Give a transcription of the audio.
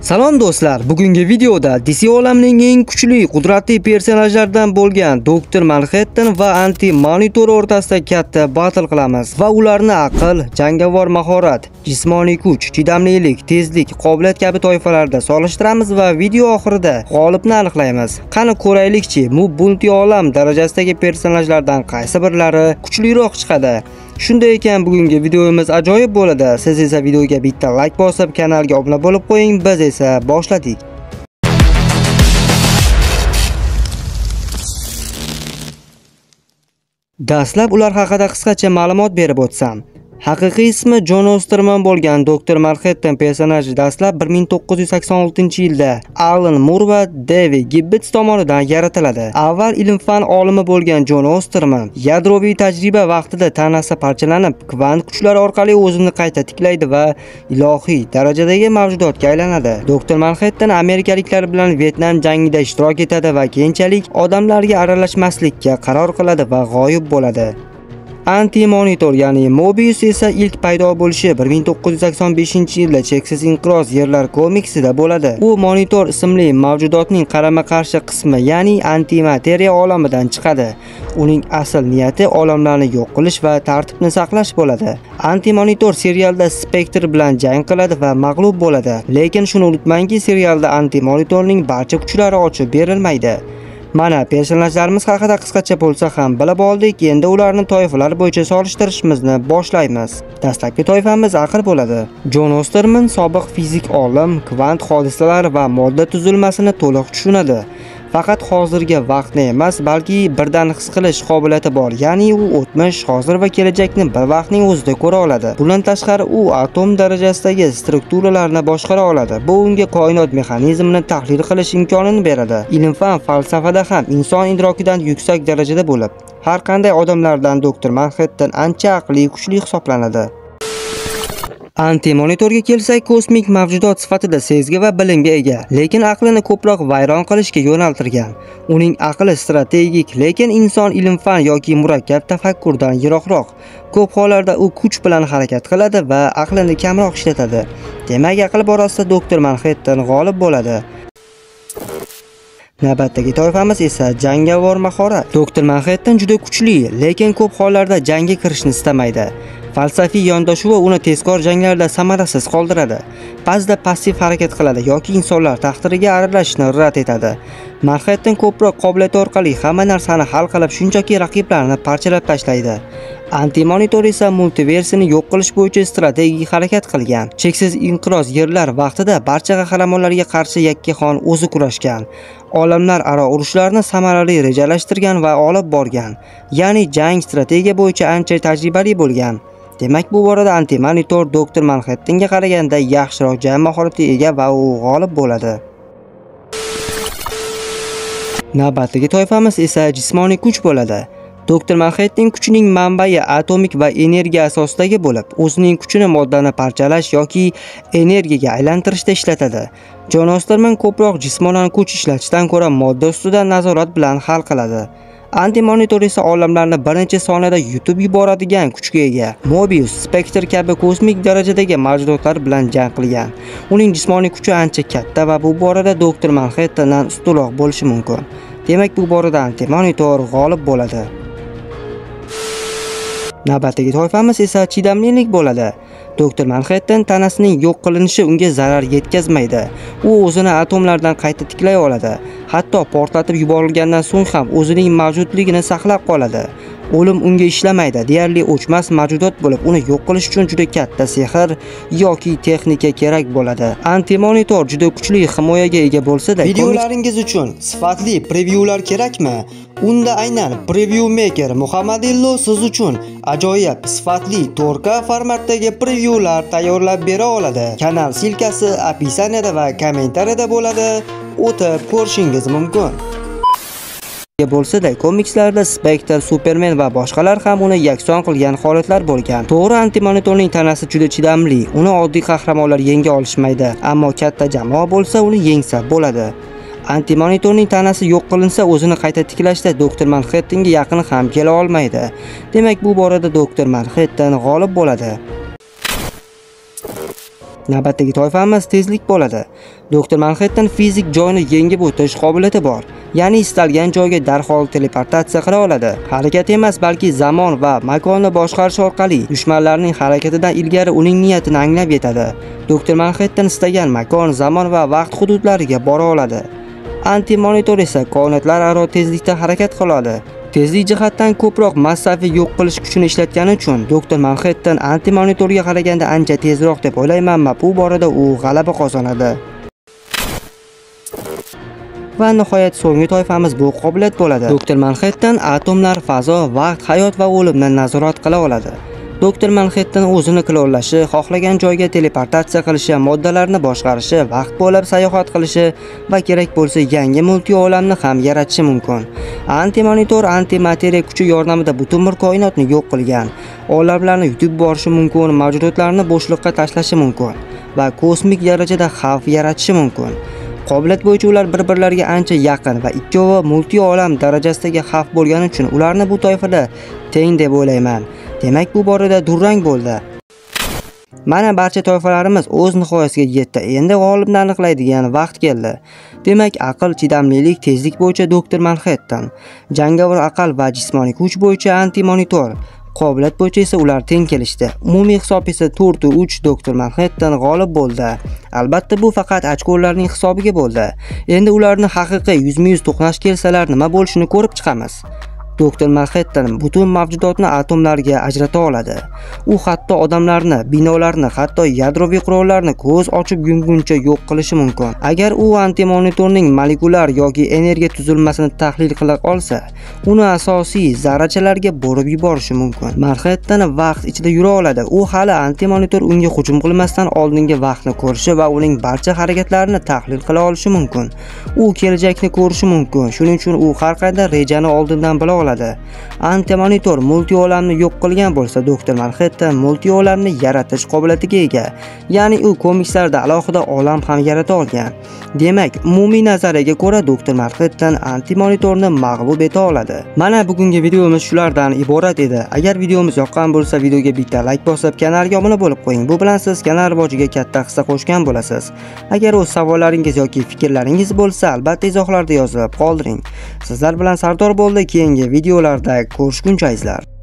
Salom do'stlar, bugungi videoda DC olamining eng kuchli, qudratli personajlaridan bo'lgan Doktor Manhattan va Anti-Monitor o'rtasida katta battle qilamiz va ularni aql, jangovar mahorat, jismoniy kuch, chidamlilik, tezlik, qobiliyat kabi toifalarda solishtiramiz va video oxirida g'olibni aniqlaymiz. Qani ko'raylikchi, multi olam darajasidagi personajlardan qaysi birlari kuchliroq chiqadi? Shunday ekan, bugungi videomiz ajoyib bo'ladi. Siz esa videoga bitta like bosib, kanalga obuna bo'lib qo'ying. Biz esa boshladik. Dastlab ular haqida qisqacha ma'lumot berib o'tsam. Haqiqiy ismi Jon Osterman bo'lgan Doktor Manhattan personaji dastlab 1986-yilda Alan Moore va David Gibbons tomonidan yaratiladi. Avval ilm-fan olimi bo'lgan Jon Osterman yadroviy tajriba vaqtida tanasi parchalanib, kvant kuchlari orqali o'zini qayta tiklaydi va ilohiy darajadagi mavjudotga aylanadi. Doktor Manhattan amerikaliklar bilan Vyetnam jangida ishtirok etadi va keyinchalik odamlarga aralashmaslikka qaror qiladi va g'oyib bo'ladi. Anti-Monitor, ya'ni Mobius esa ilk paydo bo'lishi 1985-yilda Cheksiz inqiroz yerlar komiksida bo'ladi. U Monitor ismli mavjudotning qarama-qarshi qismi, ya'ni antimateriya olamidan chiqadi. Uning asl niyati olamlarni yo'q qilish va tartibni saqlash bo'ladi. Anti-Monitor serialda Spectre bilan jang qiladi va mag'lub bo'ladi. Lekin shuni unutmangki, serialda Anti-Monitorning barcha kuchlari ochib berilmaydi. Mana personajlarimiz haqida qisqacha bo'lsa ham bilib oldik. Endi ularni toifalar bo'yicha solishtirishimizni boshlaymiz. Dastlabki toifamiz aql bo'ladi. Jon Osterman sobiq fizik olim, kvant hodisalari va modda tuzilmasini to'liq tushunadi. Faqat hozirgi vaqtni emas, balki birdan his qilish qobiliyati bor. Ya'ni u o'tmish, hozir va kelajakni bir vaqtning o'zida ko'ra oladi. Bundan tashqari u atom darajasidagi strukturalarni boshqara oladi. Bu unga koinot mexanizmini tahlil qilish imkonini beradi. Ilm-fan falsafada ham inson idrokidan yuksak darajada bo'lib, har qanday odamlardan Doktor Manhattan ancha aqli kuchli hisoblanadi. Anti-Monitorga kelsak, kosmik mavjudot sifatida sezgi va bilimga ega, lekin aqlini ko'proq vayron qilishga yo'naltirgan. Uning aqli strategik, lekin inson ilm-fan yoki murakkab tafakkurdan yiroqroq. Ko'p hollarda u kuch bilan harakat qiladi va aqlini kamroq ishlatadi. Demak, aql borasida Doktor Manhattan g'olib bo'ladi. Navbatdagi toifamiz esa jangovar mahorat. Doktor Manhattan juda kuchli, lekin ko'p hollarda jangga kirishni istamaydi. Falsafiy yondashuvi uni tezkor janglarda samarasiz qoldiradi. Ba'zida passiv harakat qiladi yoki insonlar taqdiriga aralashishni rad etadi. Manhattan ko'proq qobiliyati orqali hamma narsani hal qilib, shunchaki raqiblarni parchalab tashlaydi. Anti-Monitor esa multiversini yo'q qilish bo'yicha strategik harakat qilgan. Cheksiz inqiroz yerlar vaqtida barcha qahramonlarga qarshi yakkaxon o'zi kurashgan. Olamlar aro urushlarni samarali rejalashtirgan va olib borgan. Ya'ni jang strategiya bo'yicha ancha tajribali bo'lgan. Demak, bu borada Anti-Monitor Doktor Manhattanga qaraganda yaxshiroq jang mahoratiga ega va u g'olib bo'ladi. Navbatdagi toifamiz esa jismoniy kuch bo'ladi. Doktor Manhattan kuchining manbai atomik va energiya asosidagi bo'lib, o'zining kuchini moddani parchalash yoki energiyaga aylantirishda ishlatadi. Jon Osterman ko'proq jismonan kuch ishlatishdan ko'ra modda ustidan nazorat bilan hal qiladi. Anti-Monitor esa olamlarni bir necha soniyada yutib yuboradigan kuchga ega. Mobius, Spectre kabi kosmik darajadagi mavjudotlar bilan jang qilgan. Uning jismoniy kuchi ancha katta va bu borada Doktor Manhattandan ustunroq bo'lishi mumkin. Demak, bu borada Anti-Monitor g'olib bo'ladi. Navbatdagi toifamiz esa chidamlilik bo'ladi. Doktor Manhattan tanasining yo'q qilinishi unga zarar yetkazmaydi. U o'zini atomlardan qayta tiklay oladi. Hatto portlatib yuborilgandan so'ng ham o'zining mavjudligini saqlab qoladi. O'lim unga ishlamaydi. Deyarli o'chmas mavjudot bo'lib, uni yo'q qilish uchun juda katta sehr yoki texnika kerak bo'ladi. Anti-Monitor juda kuchli himoyaga ega bo'lsa-da, videolaringiz uchun sifatli prevyular kerakmi? Unda aynan Preview Maker Muhammadillo siz uchun ajoyib sifatli 4K formatdagi prevyular tayyorlab bera oladi. Kanal silkasi opisaniyada va kommentariyada bo'ladi. O'tib ko'rishingiz mumkin. Bo'lsa-da, komikslarda Spectre, Superman va boshqalar ham uni yakson qilgan holatlar bo'lgan. To'g'ri, Anti-Monitorning tanasi juda chidamli, uni oddiy qahramonlar yenga olishmaydi, ammo katta jamoa bo'lsa uni yengsa bo'ladi. Anti-Monitorning tanasi yo'q qilinsa, o'zini qayta tiklashda Doktor Manhattanga yaqin ham kela olmaydi. Demak, bu borada Doktor Manhattan g'olib bo'ladi. Navbatdagi toifamiz tezlik bo'ladi. Doktor Manhattan fizik joyni yengib o'tish qobiliyati bor. Ya'ni istalgan joyga darhol teleportatsiya qila oladi. Harakat emas, balki zamon va makonni boshqarish orqali dushmanlarning harakatidan ilgari uning niyatini anglab yetadi. Doktor Manhattan istagan makon, zamon va vaqt hududlariga bora oladi. Anti-monitor esa koinotlararo tezlikda harakat qiladi. Tezlik jihatdan ko'proq massaviy yo'q qilish kuchini ishlatgani uchun Doktor Manhattan anti-monitorga qaraganda ancha tezroq deb o'ylayman va bu borada u g'alaba qozonadi. Va nihoyat so'nggi toifamiz bu qobiliyat bo'ladi. Doktor Manhattan atomlar, fazo, vaqt, hayot va o'limni nazorat qila oladi. Doktor Manhattan o'zini klonlashi, xohlagan joyga teleportatsiya qilishi, moddalarni boshqarishi, vaqt bo'ylab sayohat qilishi va kerak bo'lsa yangi multiolamni ham yaratishi mumkin. Antimonitor antimateriya kuchi yordamida butun bir koinotni yo'q qilgan, olamlarni yutib borishi mumkin, mavjudotlarni bo'shliqqa tashlashi mumkin va kosmik darajada xavf yaratishi mumkin. Qobiliyat bo'yicha ular bir-birlariga ancha yaqin va ikkovi multiolam darajasidagi xavf bo'lgani uchun ularni bu toifada teng deb o'ylayman. Demak, bu borada durang bo'ldi. Mana barcha toifalarimiz o'z nihoyasiga yetdi. Endi g'olibni aniqlaydigan vaqt keldi. Demak, aql, chidamlilik, tezlik bo'yicha Doktor Manhattan, jangovar aql va jismoniy kuch bo'yicha anti-monitor, qobiliyat bo'yicha esa ular teng kelishdi. Umumiy hisob esa 4-3 Doktor Manhattan g'olib bo'ldi. Albatta bu faqat ochkolarning hisobiga bo'ldi. Endi ularni haqiqiy 100-100 to'qnash kelsalar nima bo'lishini ko'rib chiqamiz. Doktor Manhattan butun mavjudotni atomlarga ajrata oladi. U hatto odamlarni, binolarni, hatto yadroviy qurollarni ko'z ochib yumguncha yo'q qilishi mumkin. Agar u antimonitorning molekulyar yoki energiya tuzilmasini tahlil qila olsa, uni asosiy zarrachalarga bo'lib yuborishi mumkin. Manhattan vaqt ichida yura oladi. U hali antimonitor unga hujum qilmasdan oldingi vaqtni ko'rishi va uning barcha harakatlarini tahlil qila olishi mumkin. U kelajakni ko'rishi mumkin. Shuning uchun u har qanday rejani oldindan bila oladi. Antimonitor multiolamni yo'q qilgan bo'lsa, Doktor Manhattan multiolamni yaratish qobiliyatiga ega. Ya'ni u komikslarda alohida olam ham yarata olgan. Demak, umumiy nazariyaga ko'ra Doktor Manhattan antimonitorni mag'lub eta oladi. Mana bugungi videomiz shulardan iborat edi. Agar videomiz yoqqan bo'lsa, videoga bitta like bosib, kanalga obuna bo'lib qo'ying. Bu bilan siz kanal rivojiga katta hissa qo'shgan bo'lasiz. Agar o'z savollaringiz yoki fikrlaringiz bo'lsa, albatta izohlarda yozib qoldiring. Sizlar bilan Sardor bo'ldi. Keyingi videolarda ko'rishguncha azizlar.